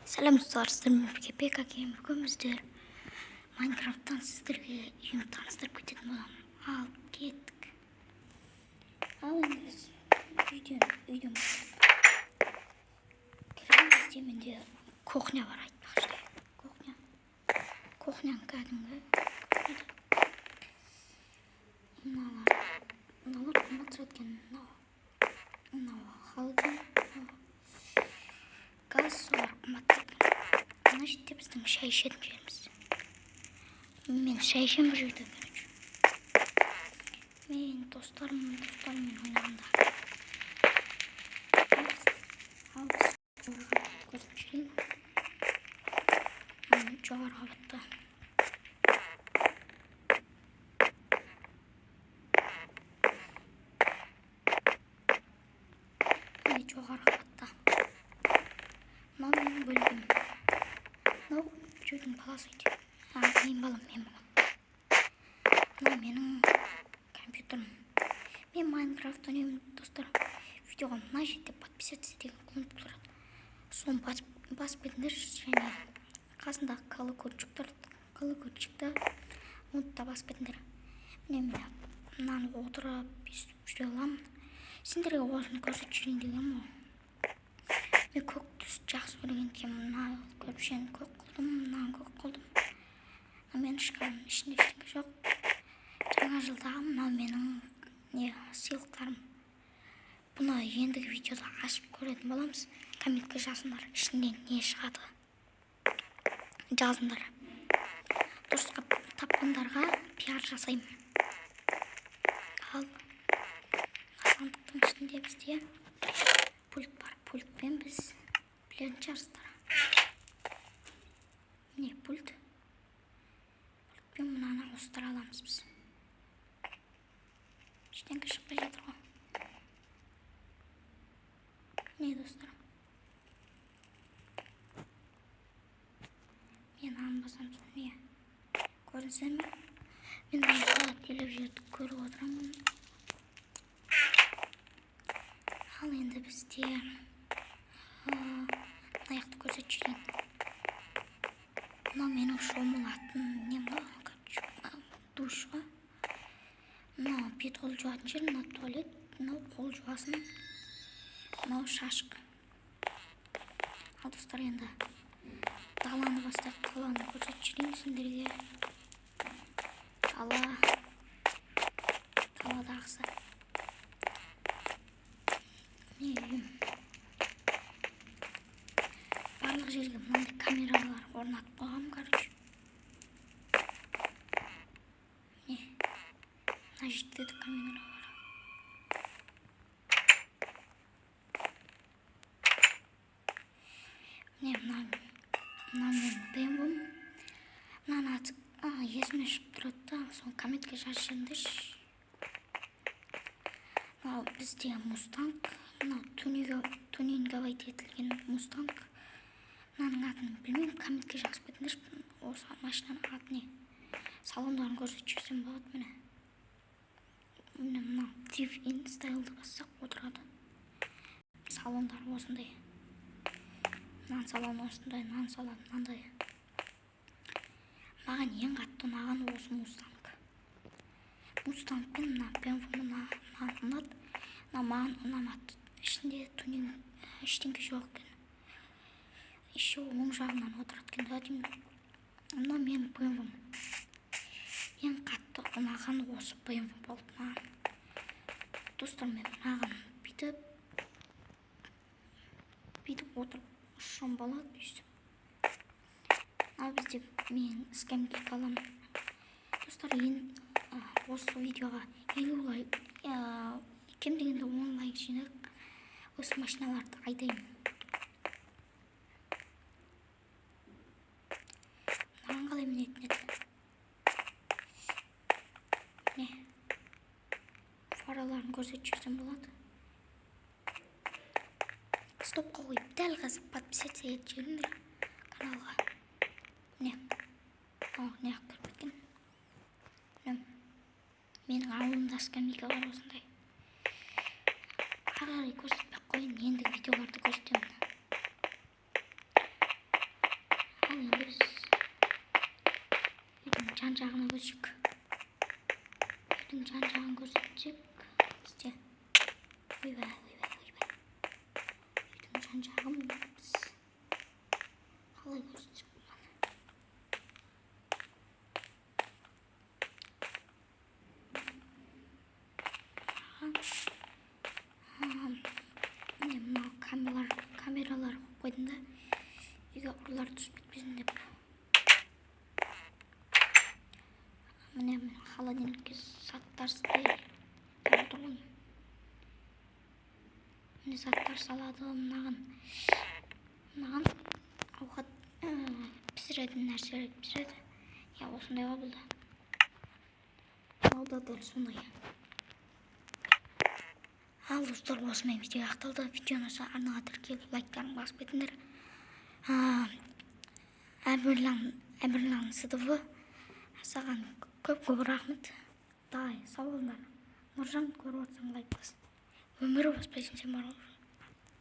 Сәлем достар, сіздермен бірге Бека. Бүгін біздер Майнкрафттан сіздерге үйімді таныстырып кететін боламын. Ал кеттік. Ал енді біз үйден бастайық. Кірген кезде менде кухня бар, айтпақшы. Кухня. Кухняның кәдімгі. Мыналар қымбат тұрады екен. Мынау холодильник, газ, солар қымбат тұрады. Мына жерде біздің шай ішетін жеріміз. Мен шай ішемін бұл жерде, короче. Мен достарыммен ойнағанда. Ал біз жоғарғы көріп жүрейін. Жоғарғы қабатта. Міне, жоғарғы қабатта. Мынау менің бөлмем. Мынау біреудің баласы өйтіп. Мен балам, мен балам. Мынау менің компьютерім. Мен Майнкрафт ойнаймын, достар. Видеоға мына жерде подписаться деген кнопка тұрады. Соны басып кетіңдер және қасындағы колокольчикті оны да басып кетіңдер. Міне, мен мынаны отырып өйстіп жүре аламын. Сендерге осыны көрсетіп жүрейін дегенмін ғой. Мен көк түсті жақсы көрген екенмін. Мына көрпешені көк қылдым, мынаны көк қылдым. Мына менің шкафымның ішінде ештеңе жоқ. Жаңа жылдағы мынау менің сыйлықтарым. Бұны ендігі видеода ашып көретін боламыз. Комментке жазыңдар, ішінде не шығады. Жазыңдар. Дұрыс тапқандарға пиар жасаймын. Ал сандықтың ішінде бізде пульт бар. Пультпен біз білетін шығарсыздар. Міне пульт. Пультпен мынаны ауыстыра аламыз біз. Ештеңе шықпай жатыр ғой. Міне, достар. Мен мынаны басамын, міне. Көрдіңіздер ме? Мен мына телевизорды көріп отырамын. Ал енді бізде мына жақты көрсетіп жіберейін. Мынау менің шомылатын нем ғой, короче, душ ғой. Мынау бет қол жуатын жер, мынау туалет, мынау қол жуасын, мынау шашық. Ал достар, енді даланы бастайық, даланы көрсетіп жіберейін сендерге. Дала, даладағысы. Міне үйім. Барлық жерге мынандай камералар орнатып қойғанмын, короче. Міне, мына жерде де камера бар. Міне, мына менің БМВ-м. Мынаның аты, есіме шығып тұрады да, соны комментке жазып жіберіңдерші. Мынау бізде Мустанг, мынау тюнинговать етілген Мустанг. Мынаның атын білмеймін, комментке жазып кетіңдерші, осы машинаның аты не. Салондарын көрсетіп жіберсем болады, міне. Міне, мынау Drive in Style-ды бассақ отырады. Салондары осындай. Мынаның салоны осындай, мынаның салоны мынандай. Маған ең қатты ұнаған осы Мустанг. Мустанг пен мына БМВ маған ұнады. Мына маған ұнамады. Ішінде тюнинг ештеңе жоқ екен. Еще оң жағынан отырады екен да деймін. Мынау менің БМВ-м. Ең қатты ұнаған осы БМВ болды маған. Достар, мен мынаған бүйтіп отырып ұшсам болады өйстіп. Ал бізде мен скамейка аламын. Достар, осы видеоға 50 лайк, кем дегенде 10 лайк жинап, осы машиналарды айдаймын. Мынаған қалай мінетін еді? Міне, фараларын көрсетіп жіберсем болады. Стопқа қойып, дәл қазір подписаться етіп жіберіңдер каналға. Міне, мынау не ақ кіріп кеткен. Міне, менің ауылымда скамейка бар осындай. Ары қарай көрсетпей ақ қояйын, ендігі видеоларды көрсетемін. Ал енді біз үйдің жан жағына көшейік. Үйдің жан жағын көрсетсек бізде, ойбай, ойбай, ойбай, үйдің жан жағын біз қалай көрсетсек болады? Міне, мынау камералар қойып қойдым да, үйге ұрылар түсіп кетпесін деп. Міне, міне, холодильникке заттар деп отыр ғой. Міне, заттар салады. Мынаған ауқат пісіретін нәрселер пісіреді. Иә, осындай ғой бұл да. Мынау да дәл сондай. Ал достар, осымен видео аяқталды. Видеоны арнаға тіркеліп, лайктарын басып кетіңдер. Әмірлан СДВ, саған көп көп рахмет. Давай, сау болыңдар. Нұржан, көріп отырсаң, лайк бас. Өмірі баспайсың сен бар ғой.